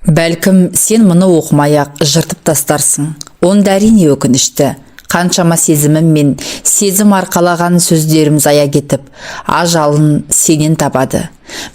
Бәлкім, сен мұны оқымай-ақ жыртып тастарсың. Онда, әрине, өкінішті. Қаншама сезімім мен сезім арқалаған сөздерім зая кетіп, ажалын сенен табады.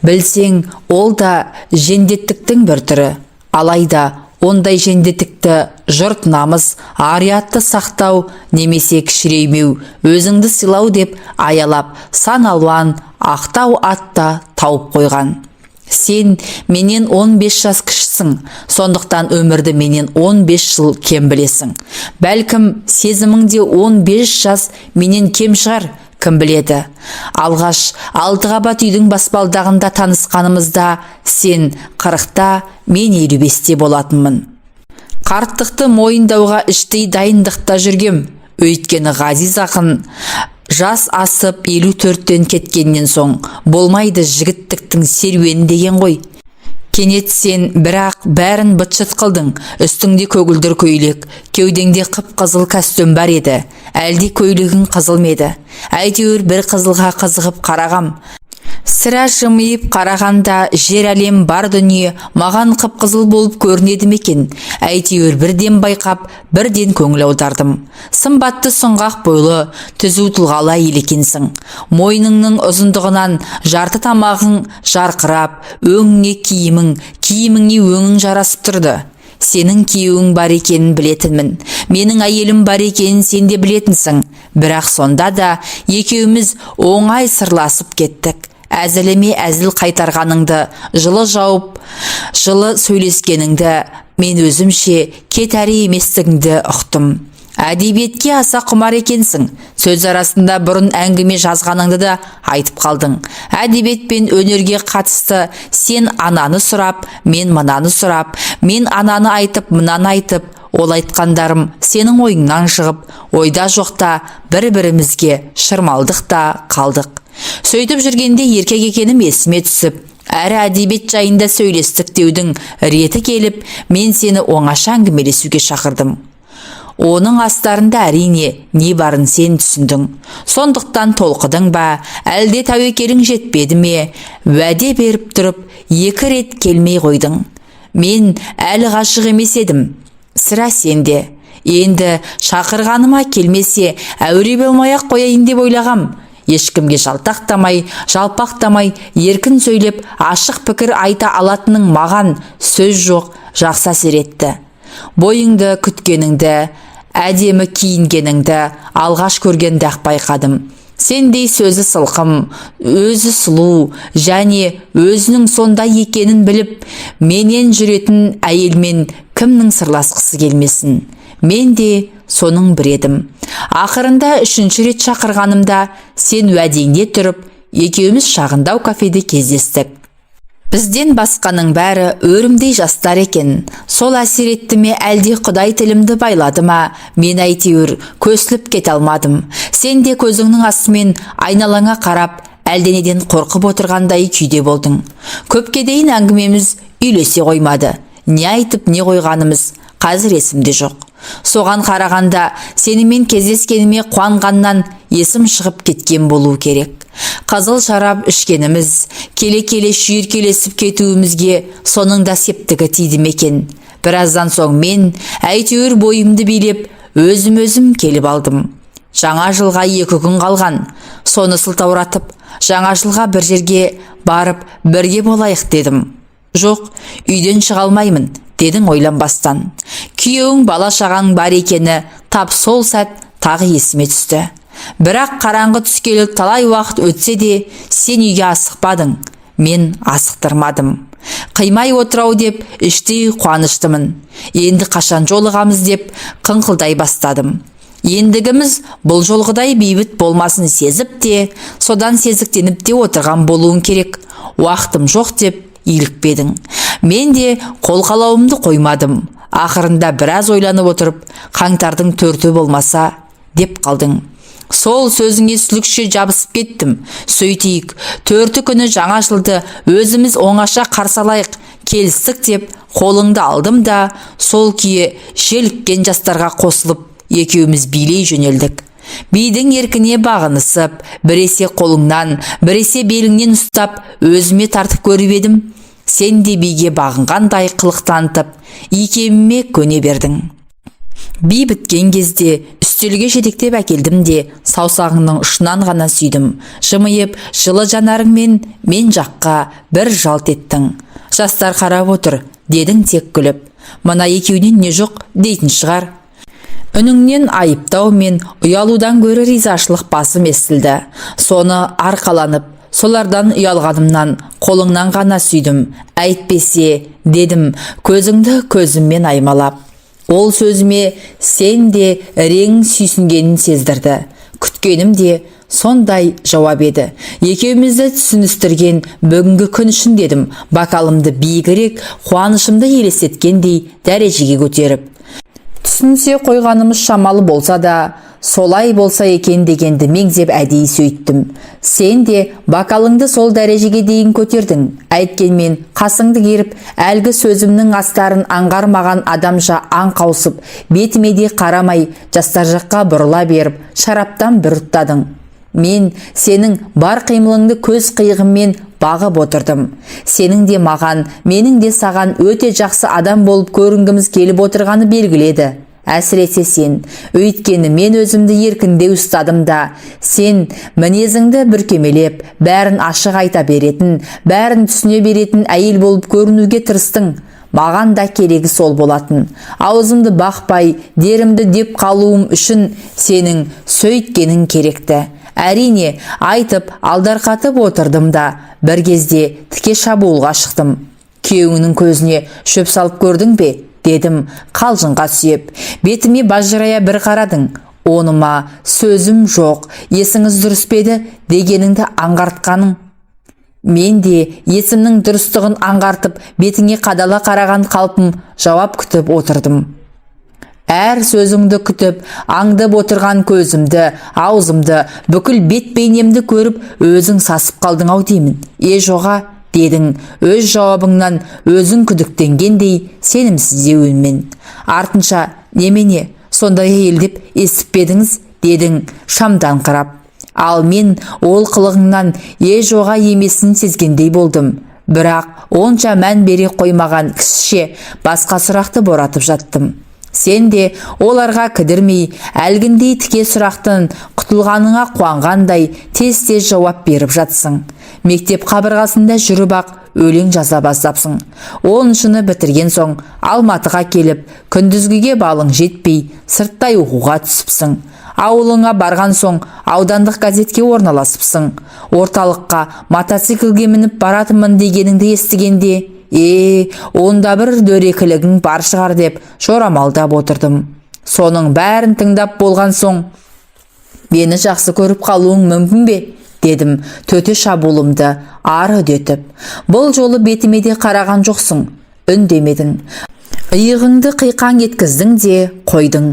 Білсең, ол да жендеттіктің бір түрі. Алайда ондай жендеттікті жұрт намыс, ар-ұятты сақтау немесе кішіреймеу, өзіңді сыйлау деп аялап, сан алуан ақтау ат та тауып қойған. Сен менен 15 жас кішісің, сондықтан өмірді менен 15 жыл кем білесің. Бәлкім, сезімің де 15 жас менен кем шығар, кім біледі. Алғаш алты қабат үйдің баспалдағында танысқанымызда сен 40-та, мен 55-те болатынмын. Қарттықты мойындауға іштей дайындықта жүргем. Өйткені Ғазиз ақын: «Жас асып 54-тен кеткеннен соң болмайды жігіттіктің серуені», – деген ғой. Кенет сен бірақ бәрін быт-шыт қылдың. Үстіңде көгілдір көйлек, кеудеңде қып-қызыл костюм бар еді. Әлде көйлегің қызыл ма еді? Әйтеуір бір қызылға қызығып қарағам. Сірә, жымиып қарағанда жер, әлем, бар дүние маған қып-қызыл болып көрінеді ме екен? Әйтеуір бірден байқап, бірден көңіл аудардым. Сымбатты, сұңғақ бойлы, түзу тұлғалы әйел екенсің. Мойныңның ұзындығынан жарты тамағың жарқырап, өңіңе киімің, киіміңе өңің жарасып тұрды. Сенің күйеуің бар екенін білетінмін. Менің әйелім бар екенін сен де білетінсің. Бірақ сонда да екеуміз оңай сырласып кеттік. Әзіліме әзіл қайтарғаныңды, жылы жауып, жылы сөйлескеніңді, мен өзімше кет әрі еместігіңді ұқтым. Әдебиетке аса құмар екенсің. Сөз арасында бұрын әңгіме жазғаныңды да айтып қалдың. Әдебиет пен өнерге қатысты сен ананы сұрап, мен мынаны сұрап, мен ананы айтып, мынаны айтып, ол айтқандарым сенің ойыңнан шығып, ойда жоқта бір-бірімізге шырмалдық та қалдық. Сөйтіп жүргенде еркек екенім есіме түсіп, әрі әдебиет жайында сөйлестік деудің реті келіп, мен сені оңаша әңгімелесуге шақырдым. Оның астарында, әрине, не барын сен түсіндің. Сондықтан толқыдың ба, әлде тәуекелің жетпеді ме, уәде беріп тұрып, екі рет келмей қойдың. Мен әлі ғашық емес едім. Сірә, сен де. Енді шақырғаныма келмесе, әуре болмай-ақ қояйын деп ойлағам. Ешкімге жалтақтамай, жалпақтамай, еркін сөйлеп, ашық пікір айта алатының маған, сөз жоқ, жақсы әсер етті. Бойыңды күткеніңді, әдемі киінгеніңді алғаш көргенде-ақ байқадым. Сендей сөзі сылқым, өзі сұлу және өзінің сондай екенін біліп, менен жүретін әйелмен кімнің сырласқысы келмесін? Мен де соның бірі едім. Ақырында үшінші рет шақырғанымда сен уәдеңде тұрып, екеуміз шағындау кафеде кездестік. Бізден басқаның бәрі өрімдей жастар екен. Сол әсер етті ме, әлде Құдай тілімді байлады ма, мен әйтеуір көсіліп кете алмадым. Сен де көзіңнің астымен айналаңа қарап, әлденеден қорқып отырғандай күйде болдың. Көпке дейін әңгімеміз үйлесе қоймады. Не айтып, не қойғанымыз қазір есімде жоқ. Соған қарағанда, сенімен кездескеніме қуанғаннан есім шығып кеткен болу керек. Қызыл шарап ішкеніміз, келе-келе шүйіркелесіп кетуімізге соның да септігі тиді ме екен? Біраздан соң мен әйтеуір бойымды билеп, өзім-өзім келіп алдым. Жаңа жылға 2 күн қалған. Соны сылтауратып, жаңа жылға бір жерге барып, бірге болайық дедім. «Жоқ, үйден шыға алмаймын», – дедің ойланбастан. Күйеуің, бала шағаң бар екені тап сол сәт тағы есіме түсті. Бірақ қараңғы түскелі талай уақыт өтсе де, сен үйге асықпадың, мен асықтырмадым. Қимай отыр-ау деп іштей қуаныштымын. Енді қашан жолығамыз деп қыңқылдай бастадым. Ендігіміз бұл жолғыдай бейбіт болмасын сезіп те, содан сезіктеніп те отырған болуың керек. «Уақытым жоқ», – деп илікпедің. Мен де қолқалауымды қоймадым. Ақырында біраз ойланып отырып, «Қаңтардың 4-і болмаса», – деп қалдың. Сол сөзіңе сүлікше жабысып кеттім. «Сөйтейік, 4-і күні жаңа жылды өзіміз оңаша қарсы алайық, келістік», – деп қолыңды алдым да, сол күйі желіккен жастарға қосылып, екеуміз билей жөнелдік. Бидің еркіне бағынысып, біресе қолыңнан, біресе беліңнен ұстап, өзіме тартып көріп едім. Сен де биге бағынғандай қылық танытып, икеміме көне бердің. Би біткен кезде үстелге жетектеп әкелдім де, саусағыңның ұшынан ғана сүйдім. Жымиып, жылы жанарыңмен мен жаққа бір жалт еттің. Жастар қарап отыр, дедің тек күліп. Мына екеуінен не жоқ дейтін шығар. Үніңнен айыптау мен ұялудан гөрі ризашылық басым естілді. Соны арқаланып, солардан ұялғанымнан қолыңнан ғана сүйдім. Әйтпесе, дедім, көзіңді көзіммен аймалап. Ол сөзіме сен де рең сүйсінгенін сездірді. Күткенім де сондай жауап еді. Екеумізді түсіністірген бүгінгі күн үшін дедім, бокалымды биігірек, қуанышымды елестеткендей дәрежеге көтеріп. Түсінсе қойғанымыз шамалы болса да, солай болса екен дегенді меңзеп әдейі сөйттім. Сен де бокалыңды сол дәрежеге дейін көтердің. Әйткенмен қасыңды керіп, әлгі сөзімнің астарын аңғармаған адамша аңқаусып, бетіме де қарамай, жастар жаққа бұрыла беріп, шараптан бір ұрттадың. Мен сенің бар қимылыңды көз қиығыммен бағып отырдым. Сенің де маған, менің де саған өте жақсы адам болып көрінгіміз келіп отырғаны белгілі еді. Әсіресе сен. Өйткені мен өзімді еркіндеу ұстадым да, сен мінезіңді бүркемелеп, бәрін ашық айта беретін, бәрін түсіне беретін әйел болып көрінуге тырыстың. Маған да керегі сол болатын. Аузымды бақпай, дерімді деп қалуым үшін сенің сөйткенің керекті. Әрине, айтып, алдарқатып отырдым да, бір кезде тіке шабуылға шықтым. Күйеуіңнің көзіне шөп салып көрдің бе? Дедім қалжыңға сүйеп. Бетіме бажырая бір қарадың. Оныма сөзім жоқ, есіңіз дұрыс па еді дегеніңді аңғартқаның. Мен де есімнің дұрыстығын аңғартып, бетіңе қадала қараған қалпым жауап күтіп отырдым. Әр сөзіңді күтіп, аңдып отырған көзімді, аузымды, бүкіл бет бейнемді көріп, өзің сасып қалдың ау деймін. Е жоға, дедің, өз жауабыңнан өзің күдіктенгендей сенімсіздеу үнмен. Артынша, немене, сондай әйел деп естіп пе едіңіз, дедің шамдан қарап. Ал мен ол қылығыңнан е жоға емесін сезгендей болдым. Бірақ онша мән бере қоймаған кісіше басқа сұрақты боратып жаттым. Сен де оларға кідірмей, әлгіндей тіке сұрақтан құтылғаныңа қуанғандай тез-тез жауап беріп жатсың. Мектеп қабырғасында жүріп-ақ өлең жаза бастапсың. 10-шыны бітірген соң Алматыға келіп, күндізгіге балың жетпей, сырттай оқуға түсіпсің. Ауылыңа барған соң аудандық газетке орналасыпсың. Орталыққа мотоциклге мініп баратынмын дегеніңді естігенде, онда бір дөрекілігің бар шығар деп жорамалдап отырдым. Соның бәрін тыңдап болған соң, мені жақсы көріп қалуың мүмкін бе? Дедім төте шабуылымды ары үдетіп. Бұл жолы бетіме де қараған жоқсың, үндемедің. Иығыңды қиқаң еткіздің де қойдың.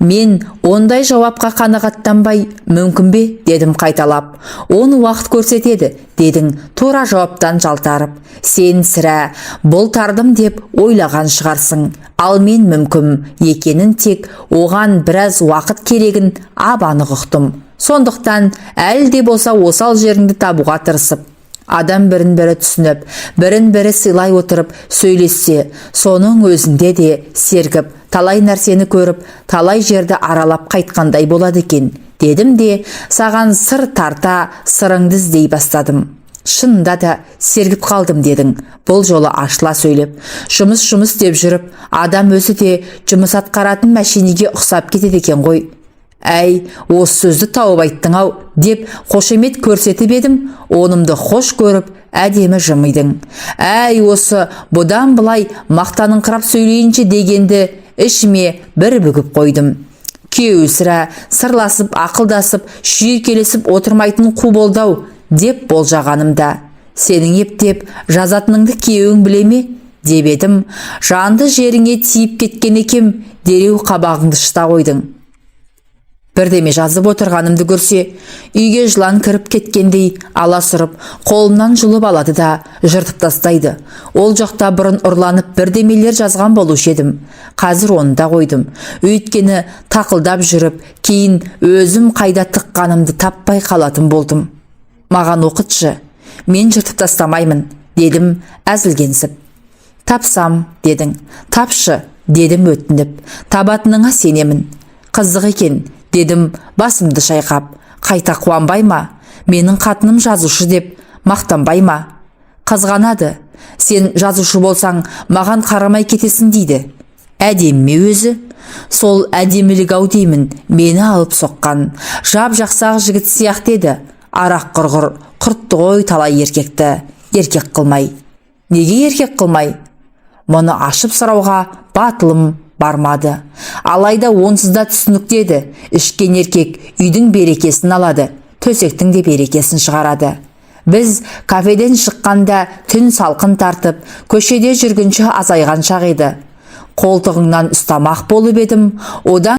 Мен ондай жауапқа қанағаттанбай, мүмкін бе, дедім қайталап. Оны уақыт көрсетеді, дедің тура жауаптан жалтарып. Сен сірә, бұл тардым деп ойлаған шығарсың. Ал мен мүмкін екенін тек оған біраз уақыт керегін ап-анық ұқтым. Сондықтан әлі де болса осал жеріңді табуға тырысып, адам бірін-бірі түсініп, бірін-бірі сыйлай отырып сөйлессе, соның өзінде де сергіп, талай нәрсені көріп, талай жерді аралап қайтқандай болады екен, дедім де, саған сыр тарта сырыңды іздей бастадым. Шынында да сергіп қалдым дедің, бұл жолы ашыла сөйлеп. Жұмыс жұмыс деп жүріп, адам өзі де жұмыс атқаратын мәшинеге ұқсап кетеді екен ғой. Әй, осы сөзді тауып айттың ау, деп қошемет көрсетіп едім, онымды хош көріп, әдемі жымидың. Әй, осы бұдан былай мақтаныңқырап сөйлейінші дегенді ішіме бір бүгіп қойдым. Күйеуі сірә сырласып, ақылдасып, шүйіркелесіп отырмайтын қу болды ау, деп болжағанымда. Сенің ептеп жазатыныңды күйеуің біле ме? Деп едім, жанды жеріңе тиіп кеткен екем, дереу қабағыңды шыта қойдың. Бірдеме жазып отырғанымды көрсе, үйге жылан кіріп кеткендей аласұрып, қолымнан жұлып алады да жыртып тастайды. Ол жақта бұрын ұрланып бірдемелер жазған болушы едім. Қазір оны да қойдым. Өйткені тақылдап жүріп, кейін өзім қайда тыққанымды таппай қалатын болдым. Маған оқытшы, мен жыртып тастамаймын, дедім әзілгенсіп. Тапсам, дедің. Тапшы, дедім өтініп. Табатыныңа сенемін. Қызық екен, дедім басымды шайқап. Қайта қуанбай ма? Менің қатыным жазушы деп мақтанбай ма? Қызғанады. Сен жазушы болсаң, маған қарамай кетесің дейді. Әдемі ме өзі? Сол әдемілік ау деймін мені алып соққан. Жап жақсы жігіт сияқты еді. Арақ құрғыр, құртты ғой талай еркекті, еркек қылмай. Неге еркек қылмай? Мұны ашып сұрауға батылым бармады. Алайда онсыз да түсінікті еді. Ішкен еркек үйдің берекесін алады, төсектің де берекесін шығарады. Біз кафеден шыққанда түн салқын тартып, көшеде жүргінші азайған шақ еді. Қолтығыңнан ұстамақ болып едім, одан